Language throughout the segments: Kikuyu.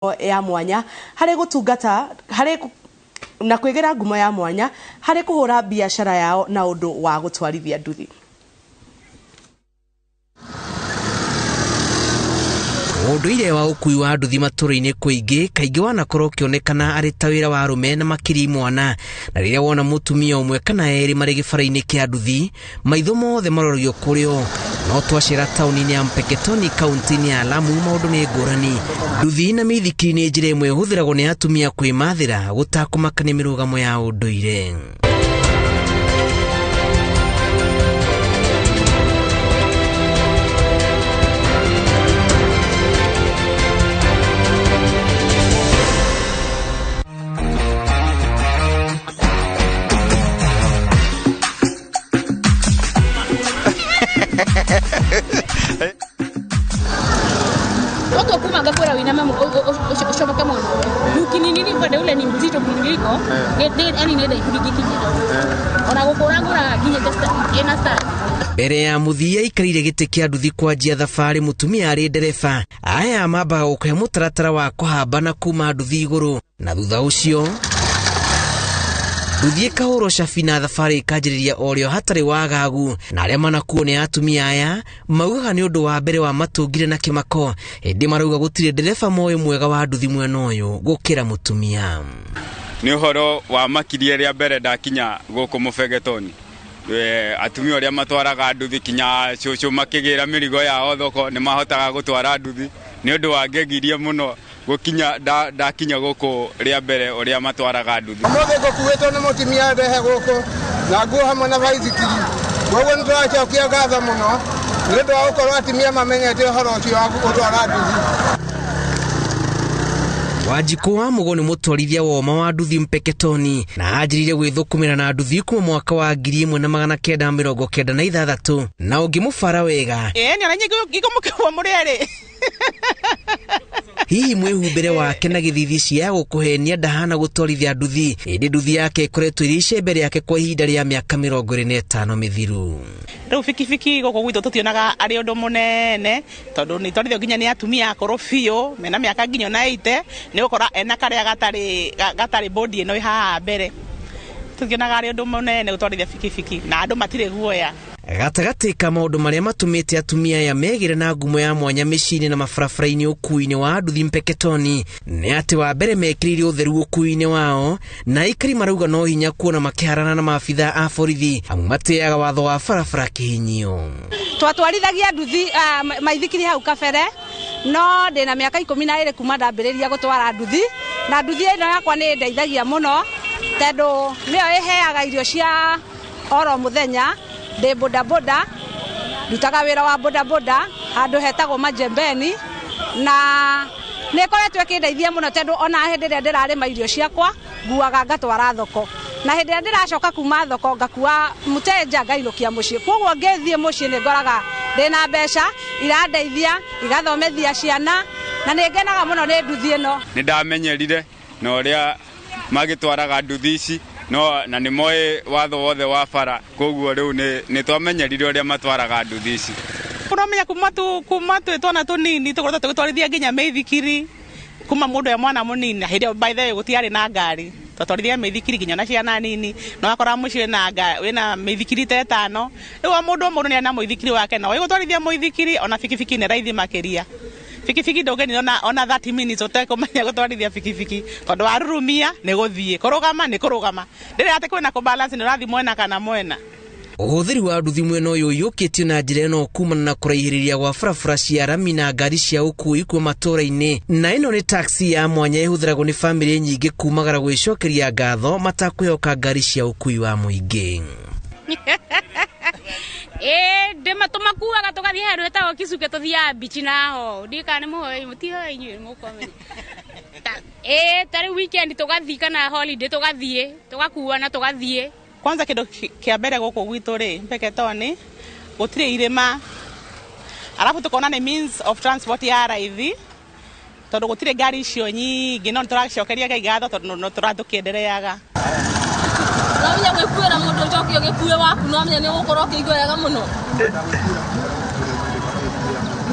Ya mwanya harĩ gũtungata harĩ na kwĩgĩra ngumo ya mwanya harĩ kũhũra biacara yao na ũndũ wa gũtwarithia nduthi. Ũndũire wa ũkui wa nduthi matũra-inĩ kũingĩ kaingĩ wanakorwo ũkĩonekana arĩ ta wĩra wa arũme na makĩria imwana, na rĩrĩa wona mũtumia ũmwe kana erĩ marĩ gĩbara-inĩ kĩa nduthi, maitho mothe maroragio kũrĩ o. No twacera taũni-inĩ ya Mpeketoni kaunti-inĩ ya Lamu maũndũ nĩ ngũrani. Nduthi na mĩithikiri nĩ njĩra ĩmwe ĩhũthĩragwo nĩ atumia kwĩmathĩra gũtakũmakania mĩrũgamo ya ũndũire. Kuma ngakwira wina mamu ucomoke muno ukininini upande ule ni mzito kuliko yani nenda ikuringikinya ona gukura nguraga nginya just ina start. Mbere ya mũthia aikarĩire gĩtĩ kĩa nduthi kwanjia thabarĩ mũtumia arĩ ndereba. Aya mambaga gũkũhe mũtaratara wa kũhamba na kuma nduthi igũrũ, na thutha ũcio nduthi ĩkahũrwo cabi na thabarĩ ĩkanjĩrĩria o rĩo hatarĩ wagagu. Na arĩa manakuo nĩ atumia aya maugaga nĩ ũndũ wa mbere wa matũngire na kĩmako, ĩndĩ marauga gũtirĩ ndereba moĩ mwega wa nduthi mwena ũyũ gũkĩra mũtumia. Nĩ ũhoro wa makirie rĩa mbere ndakinya gũkũ Mũbegetoni. Atumia ũrĩa matwaraga nduthi kinya cũcũ makĩgĩra mĩrigo yao thoko nĩ mahotaga gũtwara nduthi. Nĩ ũndũ wangegirie mũno gũkinya ndakinya gũkũ rĩa mbere ũrĩa matwaraga nduthi. Ũmũthĩ ngũkuĩtwo nĩ mũtumia ndehe gũkũ na nguo hamwe na baithikiri. Koguo nĩ tũracokia ngatho mũno nĩ ũndũ wa gũkorwo atumia mamenyete ũhoro ũcio wa gũtwara nduthi. Wanjikũ wa Mũgo nĩ mũtwarithia woma wa nduthi Mpeketoni na anjĩrĩire gwĩthũkũmĩra na nduthi kuma mwaka wa 1996 na ũngĩmũbara wega. Ĩĩ, ona inyuĩ ngĩkũmũkĩgwo mũrĩ erĩ. Hihi mwĩhumbĩre wake na gĩthithi cia gũkũhenia ndahana gũtwarithia nduthi, ĩndĩ nduthi yake ĩkoretwo ĩrĩ icembe rĩake kwa ihinda rĩa mĩaka 25 mĩthiru. Rĩu bikibiki gũkũ gwitũ tũtionaga arĩ ũndũ mũnene tondũ nĩ twarithio nginya nĩ atumia akũrũ biũ mena mĩaka nginya ona 80, nĩ ũgũkora ena karĩa gatarĩ bodi ĩno ĩ haha mbere. Tũtionaga arĩ ũndũ mũnene gũtwarithia bikibiki na andũ matirĩ guoya. Gatagatĩ ka maũndũ marĩa matũmĩte atumia aya megĩre na ngumo ya mwanya mĩciĩ-inĩ na mabarabara-inĩ ũkuui-inĩ wa nduthi Mpeketoni nĩ atĩ wa mbere mekĩrĩire ũtheru ũkuui-inĩ wao, na aikari marauga no hinya kuona makĩharana na maabitha a borithi amu matĩaga watho wa barabara kĩhinyio. Twatwarithagia nduthi maithikiri hau kabere, no ndĩna mĩaka 12 kuma ndambĩrĩria gũtwara nduthi, na nduthi ĩno yakwa nĩ ĩndeithagia mũno tondũ nĩyo ĩheaga irio cia oro mũthenya. Ndĩ bodaboda, ndutaga wĩra wa bodaboda handũ hetagwo Majembeni, na nĩ ĩkoretwo ĩkĩndeithia mũno tondũ ona hĩndĩ ĩrĩa ndĩrarĩma irio ciakwa nguaga ngatwara thoko, na hĩndĩ ĩrĩa ndĩracoka kuma thoko ngakua mũtenja ngainũkia mũciĩ. Koguo ngĩthiĩ mũciĩ nĩ ngoraga ndĩna mbeca irandeithia igathomithia ciana, na nĩ ngenaga mũno nĩ nduthi ĩno. Nĩ ndamenyerire na ũrĩa magĩtwaraga nduthi ici no na nĩ moĩ watho wothe wa bara, koguo rĩu nĩ twamenyerire ũrĩa matwaraga nduthi ici. Ũramenya kuma twĩ twana tũnini tũkoretwo tũgĩtwarithia nginya mĩithikiri kuma mũndũ e mwana mũnini, na hĩndĩ ĩyo by the way gũtiarĩ na ngari, twatwarithia mĩithikiri nginya na ciana nini, na wakora mũciĩ wĩna mĩithikiri ta ĩtano. Rĩu o mũndũ o mũndũ nĩ arĩ na mũithikiri wake, na ũĩ gũtwarithia mũithikiri ona bikibiki nĩ raithi makĩria. Bikibiki ndũngĩnina ona 30 minutes ũtekũmenya gũtwarithia bikibiki, tondũ warurumia nĩ gũthiĩ, kũrũgama nĩ kũrũgama, rĩrĩa atĩ kwĩna kũbalance nĩ ũrathiĩ mwena kana mwena. Ũhũthĩri wa nduthi mwena ũyũ ũiyũkĩtio na njĩra ĩno kumana na kũraihĩrĩria gwa barabara cia rami na ngari cia ũkuui kuma matũũra-inĩ, na ĩno nĩ taxi ya mwanya ĩhũthĩragwo nĩ bamĩrĩ nyingĩ kumagara gwĩcokeria ngatho matakũhoka ngari cia ũkuui wa mũingĩ. Ndĩma tũmakuaga tũgathiĩ handũ hetagwo Kisuke, tũthiaga mbici naho. Ndiũĩ kana nĩ mũhoe, mũtihoe inyuĩ, nĩ mũkũmenya. Ta rĩu weekend tũgathiĩ kana holiday tũgathiĩ, tũgakuana tũgathiĩ. Kwanza kĩndũ kĩa mbere gũkũ gwitũ rĩ, Mpeketoni, gũtirĩ irĩma. Alafu tukona nĩ means of transport ya raithi, tondũ gũtirĩ ngari icio nyingĩ, no nĩtũracokeria Ngai ngatho tondũ no tũratũkĩendereaga. No nginya gwĩkuĩra mũndũ ũcoke ũgĩkue waku, no nginya nĩ ũgũkorwo ũkĩigua wega mũno.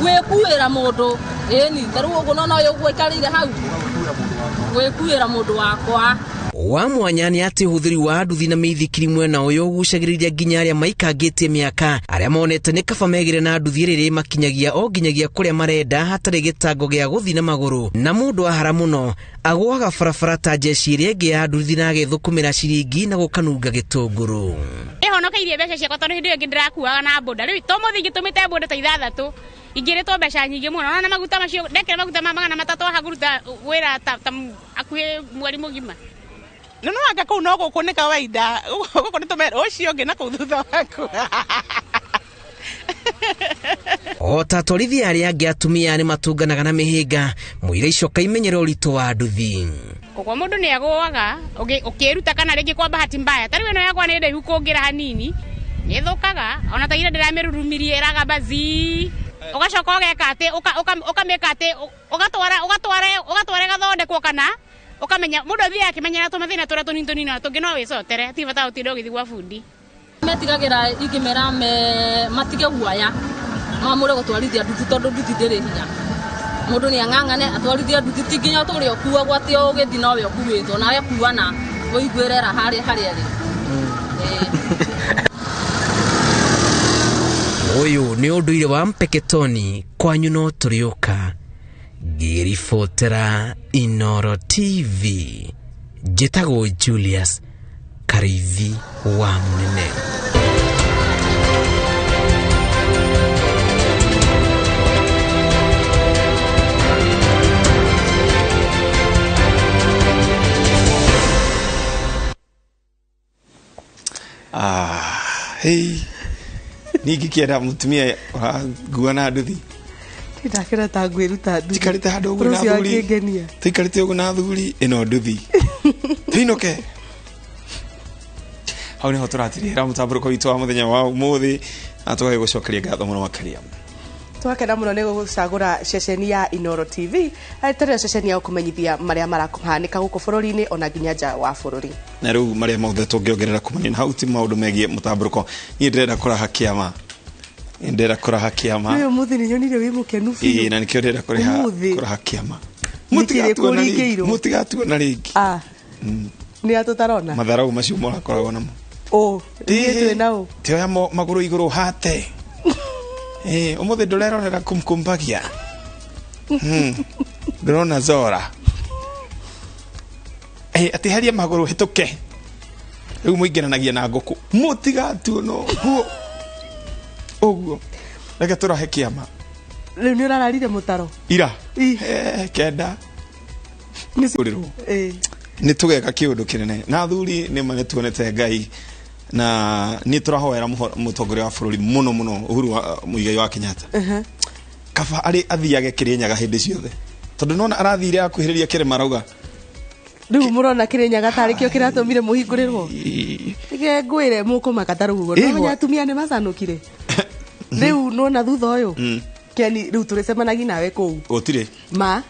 Gwĩkuĩra mũndũ. Ĩni ta rĩu ũguo nona ũyũ ũguo aikarĩire hau gwĩkuĩra mũndũ wakwa. Wa mwanya nĩ atĩ ũhũthĩri wa nduthi na mĩithikiri mwena ũyũ ũgucagĩrĩria nginya arĩa maikangĩtie mĩaka, arĩa monete nĩ kaba megĩre na nduthi ĩrĩa ĩmakinyagia o nginyagia kũrĩa marenda hatarĩ gĩtango gĩa gũthiĩ na magũrũ. Na mũndũ ahara mũno agũaga barabara ta njeci ĩrĩa ĩngĩ ya nduthi na agethũkũmĩra ciringi na gũkanunga gĩtũngũrũ. Ĩhonokeirie mbeca ciakwa tondũ hĩndĩ ĩyo ĩngĩ ndĩrakuaga na boda. Rĩu to mũthĩ ingĩtũmĩte boda ta 6 ingĩrĩtwo mbeca nyingĩ mũno. Na maguta macio ndekĩra maguta ma 300 haha ngũruta wĩra ta hakuhĩ mweri mũgima. No no anga kũu no gũkũ nĩ kawaida gũkũ nĩ tũmera ũcio ũngĩ na kũu thutha waku. O ta atwarithia arĩa angĩ atumia nĩ matũnganaga na mĩhĩnga mũira icoka imenyera ũritũ wa nduthi. Koguo mũndũ nĩ agũaga ũkĩruta kana rĩngĩ kwa bahati mbaya. Ta rĩu ĩno yakwa nĩ ndaihu kũngĩra hanini nĩ ĩthũkaga ona ta ira ndĩramĩrurumirie ĩragamba zi ũgacoka ũgeka atĩ ũkamĩka atĩ ũgatwara ũgatwara ĩgathondekwo kana ũkamenya mũndũ athiaga akĩmenyera tũmathĩna tũrĩa tũnini tũnini na tũngĩ no wĩcotere ti bata gũtinda ũgĩthiĩ gwa bundi. Metigagĩra ingĩmera matige guoya mamũre gũtwarithia nduthi tondũ nduthi ndĩrĩ hinya. Mũndũ nĩ ang'ang'ane atwarithia nduthi ti nginya ũtũre ũkuagwo atĩ o ũgĩthiĩ nowe ũkuĩtwo nawe kuana ũiguĩre raha harĩa ĩrĩ. Ũyũ nĩ ũndũire wa Mpeketoni kwanyu no tũrĩũka. Ngĩribotera Inooro TV njĩtagwo Julius Kariithi wa Mũnene. Hey, ningĩkĩenda mũtumia ũrakuua na nduthi. Ndakĩra ta ngwĩruta nduthi. Tikarĩte handũ ũguo na athuri. Tikarĩte ũguo na athuri ĩno nduthi. Tuinũke. Hau nĩho tũratirĩra mũtambũrũko witũ wa mũthenya wa ũmũthĩ na tũgagĩgũcokeria ngatho mũno makĩria. Twakena mũno nĩ gũcagũra ceceni ya Inooro TV arĩ ceceni ya gũkũmenyithia marĩa marakũhanĩka gũkũ bũrũri-inĩ ona nginya nja wa bũrũri. Na rĩu marĩa mothe tũngĩongerera kumania na hau ti maũndũ megiĩ mũtambũrũko. Niĩ ndĩrenda kũraha kĩama. Ndĩrenda kũraha kĩama. Nĩ ũmũthĩ nĩ nyonire wĩ mũkenu biũ. Ĩĩ na nĩkĩo ndĩrenda kũraha kĩama. Mũtigatuona rĩngĩ. Nĩ atũ tarona. Matharau macio mũrakoragwo namo. Ũ, ithuĩ twĩ na ũ. Tioya magũrũ igũrũ hate. Ũmũthĩ ndũrerorera kumkumbagia. Ndĩrona Zora. Atĩ haria magũrũ hĩtũke. Rĩu mũingĩranagia na ngũkũ. Mũtigatuona ũguo. Ũguo. Reke tũrahe kĩama. Rĩu nĩ ũrararire mũtaro? Ira. 9. Nĩ tũgeka kĩũndũ kĩnene. Na athuri nĩ ma nĩtuonete Ngai na nĩ tũrahoera mũtongoria wa bũrũri mũno mũno Uhuru wa Muigai wa Kenyatta. Kaba arĩ athiage Kĩrĩnyaga hĩndĩ ciothe. Tondũ nona arathire akuhĩrĩria kĩrĩma arauga. Rĩu mũrona Kĩrĩnyaga tarĩ kĩo kĩratũmire mũhingũrĩrwo. Reke ngwĩre mũkũmaka ta rũhuho. Nĩwamenya atumia nĩ macanũkire. Rĩu nona thutha ũyũ. Keni rĩu tũrĩcemanagia nawe kũu. Gũtirĩ. Ma.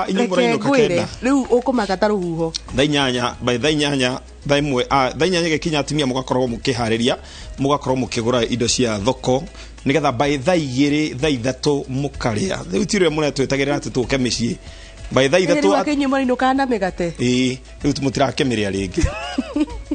Inyuĩ mũrainũka 9. Rĩu ũkũmaka ta rũhuho. Thaa 8 by thaa 8 thaa 1 thaa 8 gĩkinya atumia mũgakorwo mũkĩharĩria mũgakorwo mũkĩgũra indo cia thoko nĩgetha by thaa 2 thaa 3 mũkarĩa. Rĩu ti ũrĩa mũretwetagĩrĩra atĩ tũke mĩciĩ. By thaa 3 rĩu akĩnyuĩ mũrainũkaga na mĩgate. Ĩĩ rĩu mũtirakĩmĩrĩa rĩngĩ.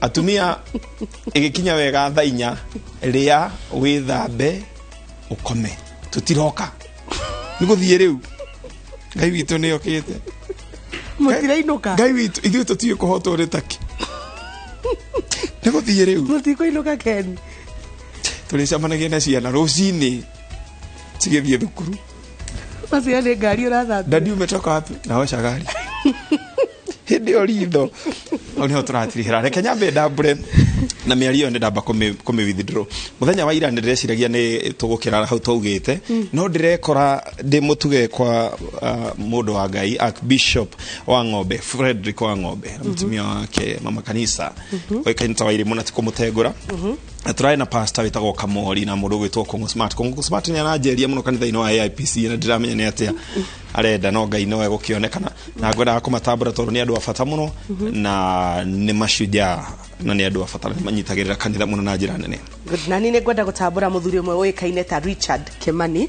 Atumia ĩgĩkinya wega thaa 4 rĩa wĩthambe ũkome. Tũtiroka. Nĩ gũthiĩ rĩu. Ngai witũ nĩ okĩte. Mũtirainũka. Ngai witũ ithuĩ tũtiũĩ kũhotwo nĩ taki. Nĩ gũthiĩ rĩu. Mũtikũinũka Ken. Tũrĩcemanagia na ciana rũcinĩ cigĩthiĩ thukuru. Macio nĩ ngari ũrathambia. Dadi umetoka wapi? Naosha gari. Hĩndĩ ĩyo ritho. Hau nĩho tũratirihĩra. Reke nyambe ndambũre na mĩario ĩyo nĩ ndamba kũmĩ withdraw. Mũthenya wa ira nĩndĩreciragia nĩ tũgũkĩra hau twaugĩte no ndĩrekora ndĩ mũtuge kwa mũndũ wa Ngai Archbishop wa Ng'ombe Frederick wa Ng'ombe na mũtumia wake mama kanisa oĩkaine ta Wairimu na ti kũmũtengũra. Na tũrarĩ na pastor wĩtagwo Kamori na mũndũ ũgwĩtwo Kongo Smart. Kongo Smart nĩ aranjeria mũno kanitha-inĩ wa AIPC na ndiramenya nĩ atĩa arenda, no Ngai nowe gũkĩonekana, na ngwendaga kũmatambũra tondũ nĩ andũ a bata mũno na nĩ mashujaa na nĩ andũ a bata na nĩ manyitagĩrĩra kanitha mũno na njĩra nene. Good. Na niĩ nĩ ngwenda gũtambũra mũthuri ũmwe ũĩkaine ta Richard Kimani,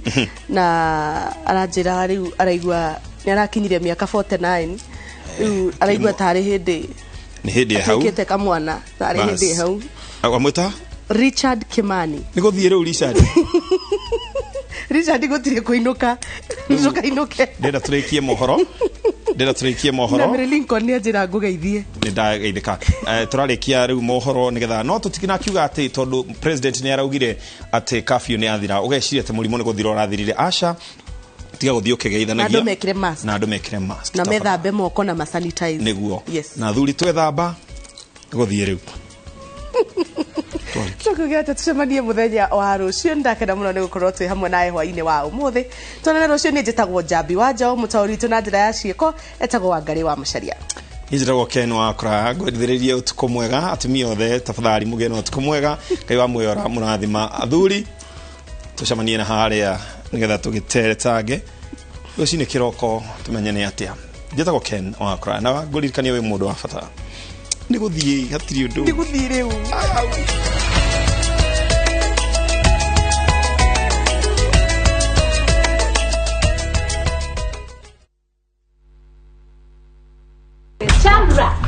na aranjĩra rĩu araigua nĩ arakinyirie mĩaka 49, rĩu araigua tarĩ hĩndĩ Nĩ hĩndĩ hau atuĩkĩte kamwana, tarĩ Bas. hĩndĩ hau. Wamwĩta? Richard Kimani. Nĩ gũthiĩ rĩu, Richard. Richard, gũtirĩ kũinũka, ndũkainũke. Ndĩrenda tũrĩkie mohoro, ndĩrenda tũrĩkie Na mohoro. Mary Lincoln nĩ anjĩra ngũgeithie. Nĩ ndageithĩka. Tũrarĩkia rĩu mohoro nĩgetha no tũtikinakiuga atĩ tondũ president nĩ araugire atĩ curfew nĩ yathira ũgeciria atĩ mũrimũ nĩ gũthira ũrathirire. Aca, tiga gũthiĩ ũkĩgeithanagia. Na andũ mekĩre mask. Na andũ mekĩre mask. Na Tafadhali. methambe moko na masanitize. Nĩguo. Yes. Na athuri twethamba gũthiĩ rĩu. Tũkuge atĩ tũcemanie mũthenya wa rũciũ. Nĩndakena mũno nĩ gũkorwo twĩ hamwe nawe hwainĩ wa ũmũthĩ. Tuonane rũciũ. Nĩ njĩtagwo Njambi wa Njaũ, mũtaũri witũ na njĩra ya ciĩko etagwo Wangarĩ wa Mũcaria. Niĩ njĩtagwo Ken Wakora, ngwendithĩrĩrie ũtukũ mwega. Atumia othe, tafadhali mũgĩe na ũtukũ mwega. Ngai wa muoyo mũrathima. Athuri, tũcemanie na harĩa nĩgetha tũgĩteretange rũcinĩ kĩroko tũmenye nĩ atĩa. Njĩtagwo Ken Wakora na ngũririkania wĩ mũndũ wa bata. Nĩ gũthiĩ, hatirĩ ũndũ. Nĩ gũthiĩ rĩu.